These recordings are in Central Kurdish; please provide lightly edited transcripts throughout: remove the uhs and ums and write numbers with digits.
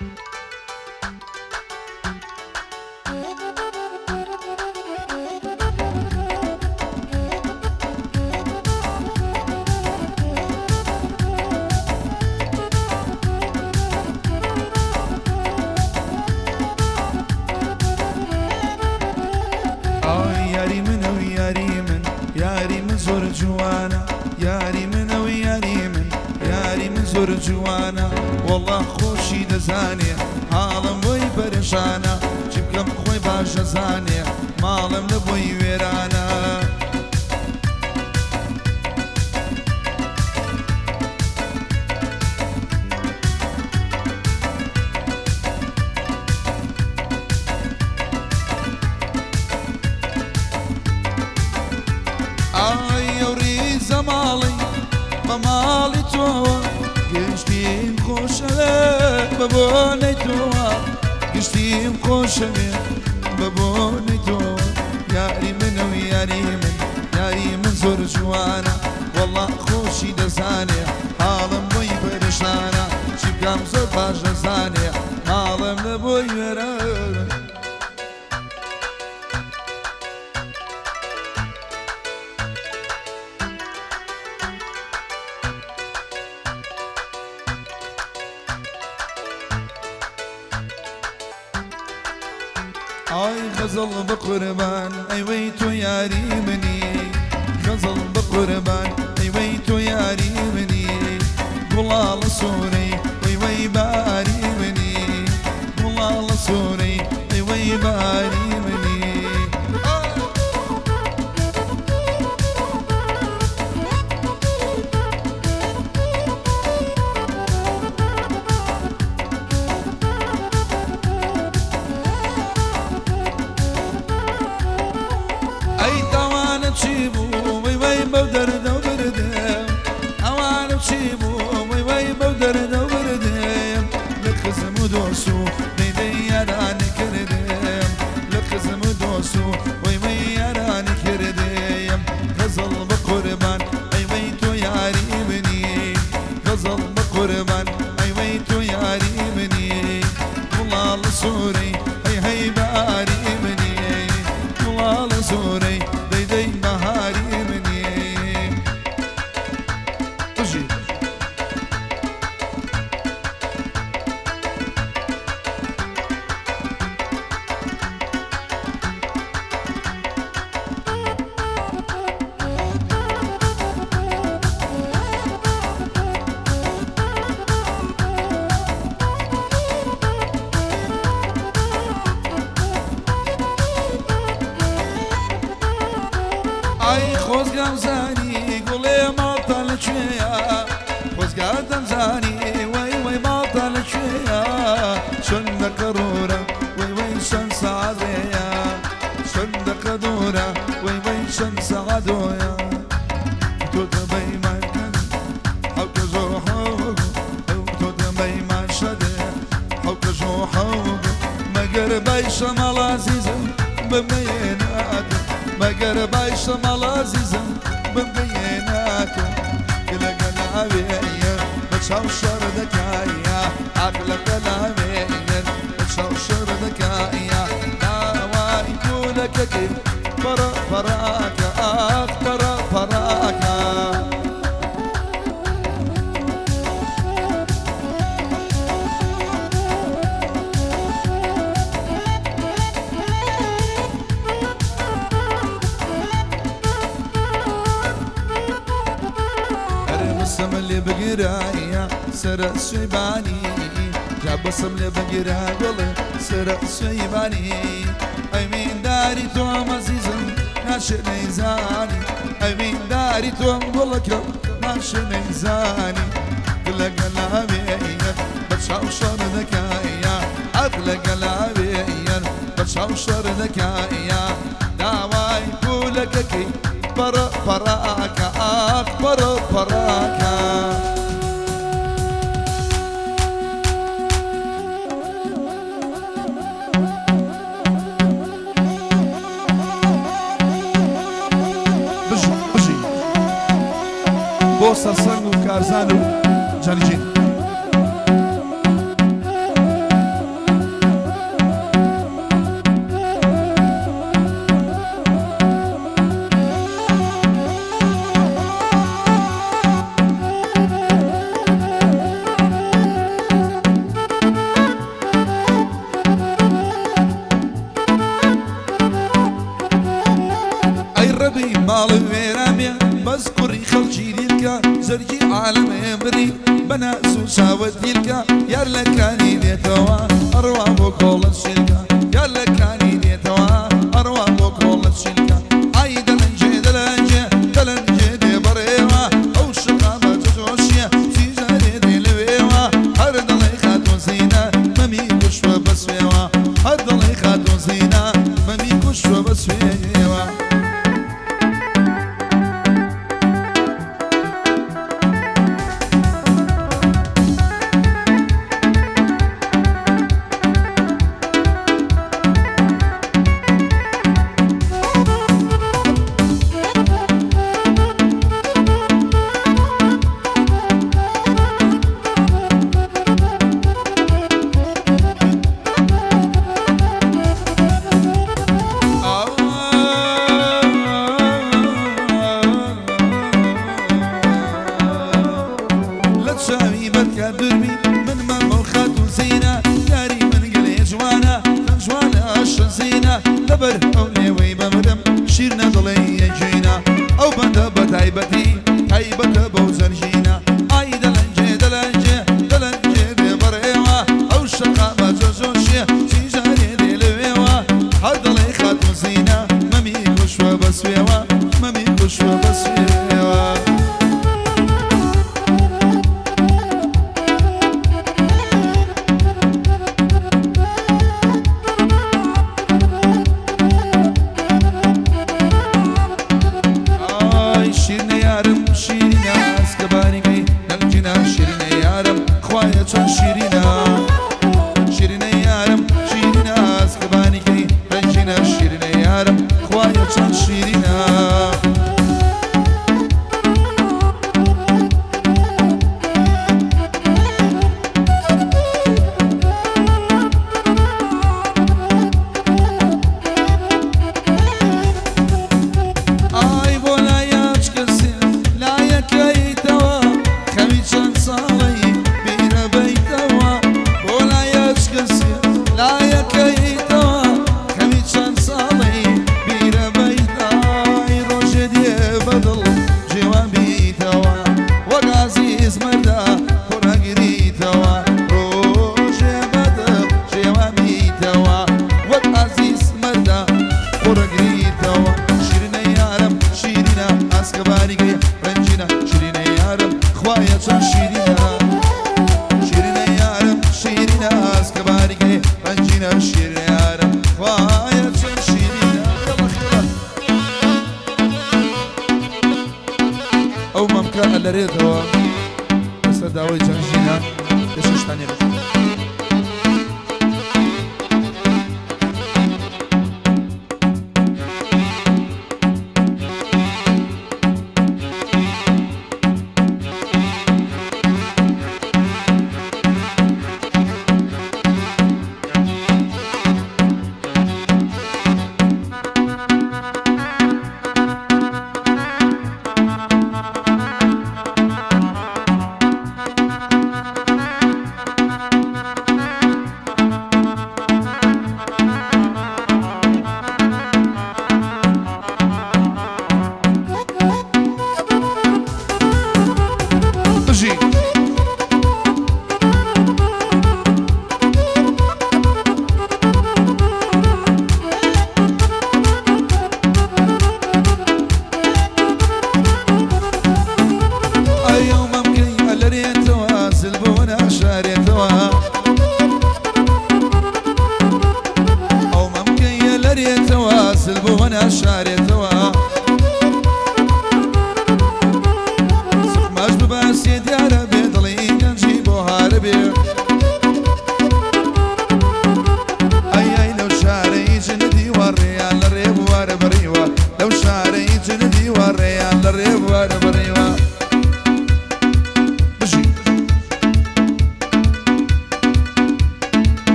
ئای یاری منە و یاری من، یاری من زۆر جوانە، یاری منە و یاری من، یاری من زۆر جوانە، وەڵا خۆشی دەزانێ حاڵم بۆی پەرێشانە، چی بکەم خۆی باش دەزانێ ماڵم لە بۆی وێرانە. ئای ئەو ڕیزە ماڵی بە ماڵی تۆوە، گشتیم خۆشەوێ بە بۆنەی تۆوە، گشتیم خۆشەوێ بە بۆنەی تۆوە، یاری منە و یاری من، یاری من زۆر جوانە، وەڵا خۆشی دەزانێ حاڵم بۆی پەرێشانە، چی بکەم زۆر باش دەزانێ ماڵم لە بۆی وێرانە. ئای غەزەڵ بە قوربان ئەی وەی تۆ یاری منی، غەزەڵ بە قوربان ئەی وەی تۆ یاری منی، گوڵاڵە سوورەی وەی وەی باری منی، گوڵاڵە سوورەی ئەی وەی باری منی. ئەی تاوانم چی بوو وەی وەی بەو دەردە و بردم، تاوانم چی بوو وەی وەی بەو دەردە و بردم، لە خزم و دۆست و دەیدەی یارانی کردم، لە خزم و دۆست و وەی وەی یارانی کردم، غەزەڵ بە قوربان ئەی وەی تۆ یاری منی، غەزەڵ بە قوربان ئەی وەی تۆ یاری منی، گوڵاڵە سوورەی هەی هەی باری منی، گوڵاڵە سوورەی دەی دەی بەهاری منی. بژی. ئای خۆزگەم زانی گوڵێ ماڵتان لەکوێیە، خۆزگاتم زانی وەی وەی ماڵتان لەکوێیە، چەند دەقە ڕوورە وەی وەی چەند سەعات ڕێیە، چەند دەقە دوورە وەی وەی چەند سەعات دۆیە، تۆ دەبەیمان کەن حەوکە ژۆ حەوک، تۆ دەبەیمان شەدێ حەوکە ژۆ حەوک، مەگەر بای شەماڵ عەزیزم بمگەیەناتۆ، مەگەر بای شەماڵ عەزیزم بمگەیەناتۆ، گلە گەلاوێیە بە چاو شەڕ دەکایە، عەقلە گەلاوێیە بە چاو شەڕ دەکایە، داوای پوولەکەکەی پەڕە پەڕاکە، ئاخ پەڕە پەڕاکە. ئەرێ بەسەم لێ بگرایە سەرە سوێبانی، جا بەسەم لێ بگرا گوڵێ سەرە سوێبانی، ئەوینداری تۆم ئەزیزم ناشێ نەیزانی، ئەوینداری تۆم گوڵەکەم ناشێ نەیزانی، گلە گەلاوێیە بە چاو شەڕ دەکایە، عەقلە گەلاوێیە بە چاو شەڕ دەکایە، داوای پوولەکەکەی پەڕە پەڕاکە، ئاخ پەڕە پەڕاکە. بژی بژی بۆ سەرسەنگ و کارزان و جانجین. ماڵ وێران بێ بەس کوڕی خەڵکی دیلکە زەرگی عالەمێ بڕی بەناز و چاوت دیلکە یار لە کانی دێتەوە ئەڕوا بۆ کۆڵت شیلکە یار لە کانی دێتەوە ئەڕوا بۆ کۆڵت شیلکە ئای دەلەنجێ دەلەنجێ دەلەنجێ دێ بەڕێوە ئەو شەقامە جۆشیە چی جارێ دێ لەوێوە هەر دەڵێ خاتوون زینە مەمی کوشتوە بەسوێوە هەر دەڵێ خاتوون زینە مەمی کوشتوە بەسوێوە. لە چاوی بەرکە دووربی من مەمە و خاتوون زینە یاری من گەلێ جوانە جوانە شەزینە لەبەر ئەو لێوەی بەمرم شیرنە دڵێ یەکینە ئەو بەندە بە تایبەتی تایبەتە بەو زەرژینە ئای دەلەنجێ دەلەنجێ دەلەنجێ دێ بەڕێوە ئەو شەقامە جۆجۆشیە چی جارێ دێ لەوێوە هەر دەڵێ خاتوون زینە مەمی کوشتوە بەسوێوە مەمی کوشتوە بەسوێوە. ئای شیرنە یارم شیرینە ئاسکەباریکەی دەنگینە شیرینە یارم خوایە چەند شیرینە شیرینە یارم شیرینە ئاسکەبانیکەی دەنگینە شیرینە یارم خوایە چەند شیرینە. ئای بۆ لایەچ کەسێ لایەکەیتەوە خەوی چەند ساڵەی بیرە بەیتەوە بۆ لایەچ کەسێ لایەکەیتەوە خەوی چەند ساڵەی بیرە بەیتەوە ئای ڕۆژێ دێ بەدڵ جێوان بیتەوە وەک عەزیز مەردە کوڕەگریتەوە ڕۆژێ بەدڵ جێوان بیتەوە وەک عەزیز مەردە کوڕەگریتەوە شیرینە یارم شیرینە ئاسکەباریکەی ڕەنگینە شیرینە یارم خوایە چەند شیرینە شیرینە یارم شیرینە ئاسکەباریکەی ڕەنگینە شیرینە.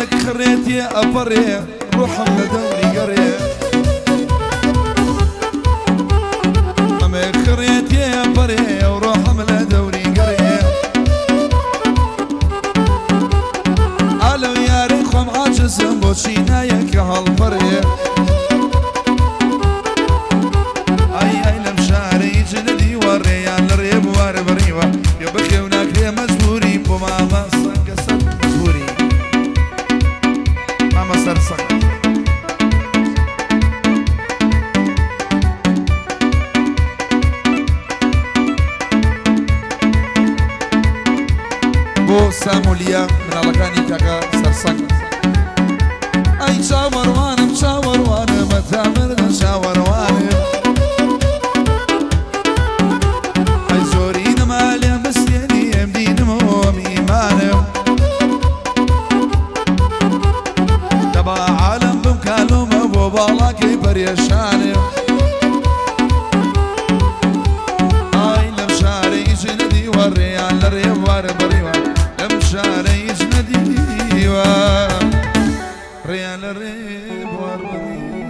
حەمەک خڕێ تێ ئەپەڕێ، ڕۆحم لە دەوری گەڕێ. حەمەک خڕێ تێ ئەپەڕێ، ڕۆحم لە دەوری گەڕێ. ئالەو یارەی خۆم عاجزم، بۆچی نایە کە هەڵپەڕێ؟ ئای ئای لەم شارەی جنە دیوە، ڕێیان لە ڕێ بوارە بڕیوە، پێ بەخێو ناکرێ مەجبوری، بۆ مامە سەنگە سەر مەجبوری، مامە سەر سەنگە. بۆ سامۆلیە مناڵەکانی کاکە سەرسەنگ. ئەی چاوەڕوانم، چاوەڕوانم، تا مردن چاوەڕوانم. ئەی زۆری نەما لێم بستێنی ئەم دینم و ئیمانم، دەبا عالەم بم کالۆمە بۆ باڵاکەی پەرێشانم. ئای لەم شارەی ژنە دیوە، ڕێیان لە ڕێوارە بڕیوە. لەم شارەی ژنە دیوە، ڕێیان لە ڕێ بوار بڕیوە.